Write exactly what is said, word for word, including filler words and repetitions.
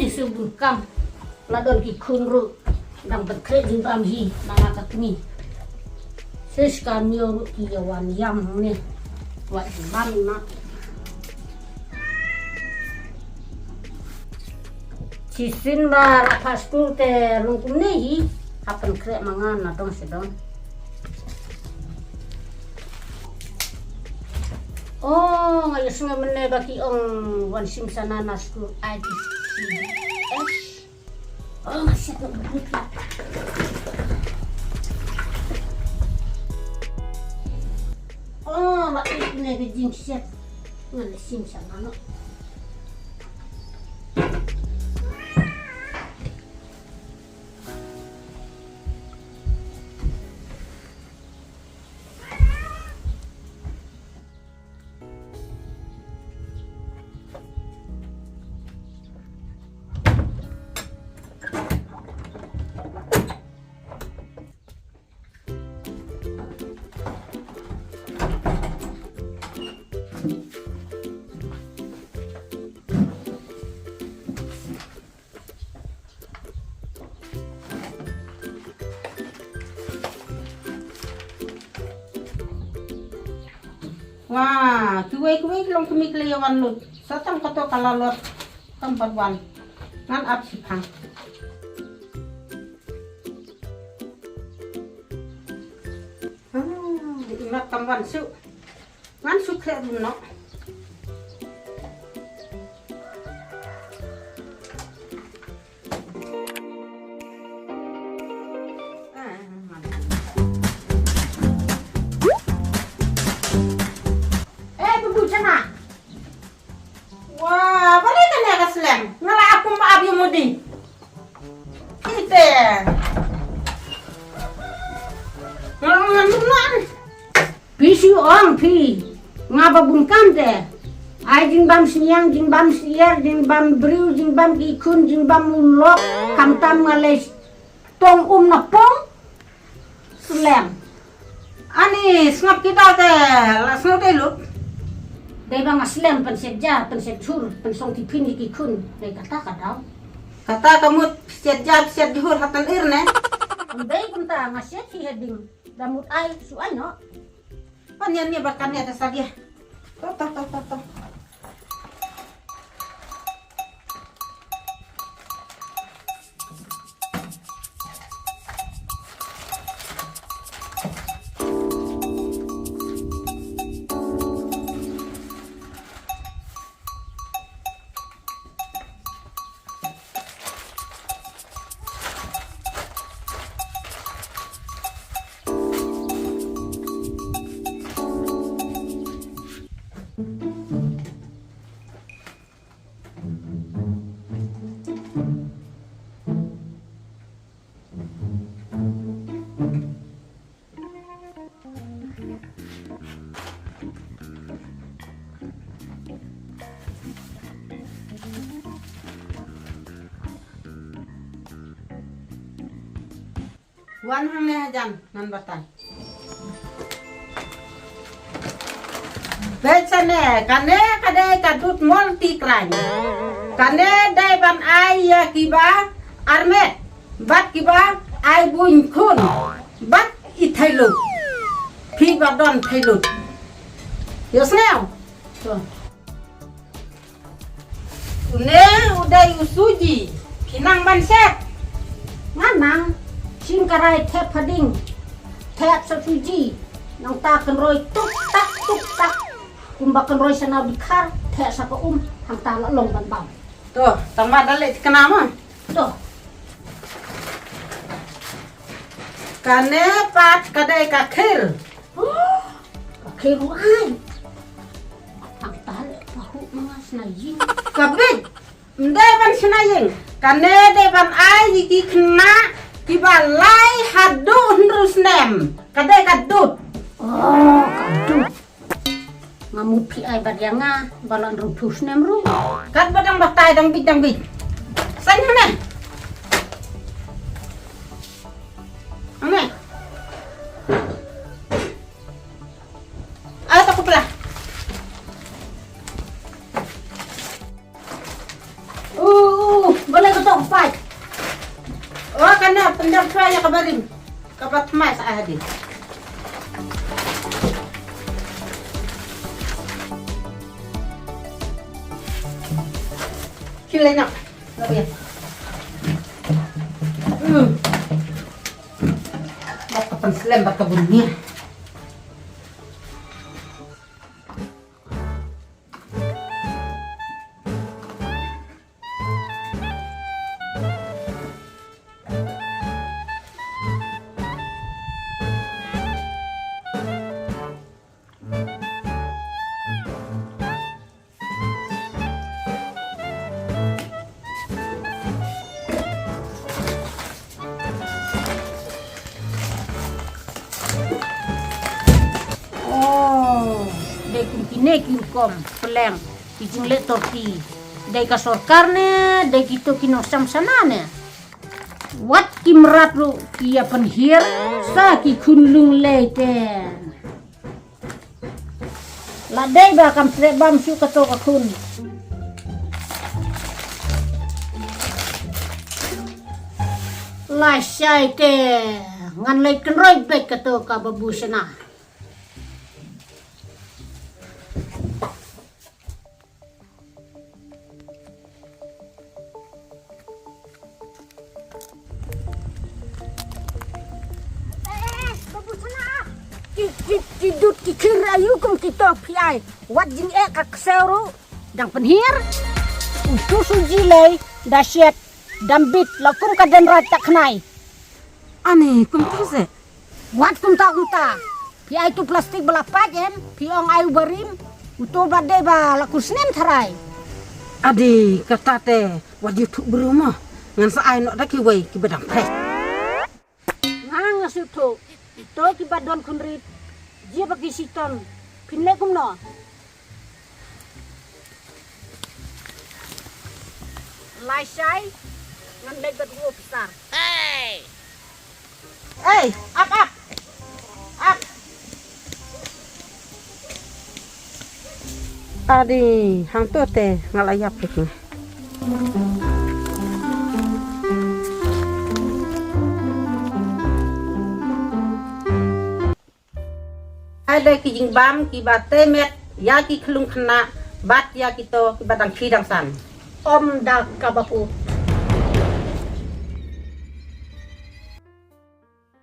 Shu bun kam. La don ki khun ruh dang pynkhreh jingbam hi na ka kmie. Shu ka miew ruh ki ïa wan ïam hangne. Wat jingbam ma. Shisien ba la phah skul te long kumne hi. Hap pynkhreh ma nga na dong sha dong. Oh, nga ïohsngew mynne ba ki ong wan shim sana na skul I D C S. Oh, nga siat na bukut. Oh, ba ïoh ne ka jingsiat. Ngan shim sana no. Wa, kiwei kiwei ki long kmie ki la ïa wan lut. Sa tang kato ka la lut. Kam pat wan. Ngan ap shiphang. Hmm, i mat kam wan shuh. Ngan shu khreh ruh noh. Eh, bubu chana. Wa, balei kane ka slem? Nga la ap kum ap ïa muding. Ite. Nga la ngan ngan. Phi shu ong phi, nga ba bun kam te. Ai jingbam sniang, jingbam syiar, jingbam briew, jingbam ki khun, jingbam u lok, khamtam nga lei tong um na pung. Slem. Ani sngap kita te la sngap dei lut. Dei ba nga slem pynsiat ja, pynsiat jhur, pynsong tiffin ïa ki khun. Dei kata ka daw. Kata ka mut siat ja, siat jhur hatan ir ne. Dei kumta nga siat hi ha ding. Da mut ai, shu ai noh. Pan ïa ne ba kan ïa ta sadia. To, to, to, to, to. Wan hangne hajan ngan batai. Bad sane, kane ka dei ka dud multi crime. Kane dei ban ai ïa kiba armet, bad kiba ai buiñ khun, bad i thei lut. Phi ba don thei lut. Ïohsngew? Une u dei u Suji, phi nang ban set? Nga nang, shim ka rai thep hading, thep sa Suji, nangta kynroi tuk tak tuk tak, kumba kynroi sa na u dkhar, thep sa ka um, hangta la long ban bam. To, tang ba da leh thikna ma. To. Kane pat ka dei ka khir. Ka khir ruh ai. Hangta leh pahuh ma nga shna ïing. Ka bit. Ym dei ban shna ïing. Kane dei ban ai ïa ki khynnah kiba lai haduh hynriew snem. Ka dei ka dud. Oh, ka dud. Nga mut phi ai bad ïa nga ba la hynriewphew snem ruh. Katba dang batai dang bit dang bit. Saiñ hangne. Hangne. Ai ta kupla. Uh, uh, ba Ndam twa ïa ka barim. Ka ba tmai sa ai hadien. Ki lai nak. Nak ïa. Hmm. Bad ka pynslem bad ka bun nia. Oh, dei kum kine ki rukom pleng ki jingleh torti. Dei ka sorkar ne, dei kito ki nongshong shnong ne. Wat ki mrad ruh ki ïa pynhiar sa ki khun lung lei te. La dei ba kam treh bam shuh kato ka khun. Lashai te, ngan leit kynroi beit kato ka babu shna. Eh, eh, babu shna. Ki, ki, ki dud ki khir aïu kum kito phi ai. Wat jingeh ka ksew ruh dang pynhiar. Utu suji lei da shet dam bit la kum ka dendra ta khnai. Ani kumta se. Wat kumta kumta. Phi ai tu plastik ba la pait em, phi ong ai u barim. Uto ba dei ba la kur snem tharai. Adi kata te, wat ju thuh bru mo. Ngan sa ai noh da kiwei kiba dang phet. Nga nga shu thuh. Ito kiba don khun rit. Jia ba ki shitom. Phin leh kumno. Lashai, ngan leit bad u ophisar. Hey! Ei, ap, ap. Ap. Adi, hangto te nga la ïap phi. Ai dei ki jingbam kiba tei met ïa ki khyllung khynnah bad ïa kito kiba dang khih dang san. Ym da kaba pu,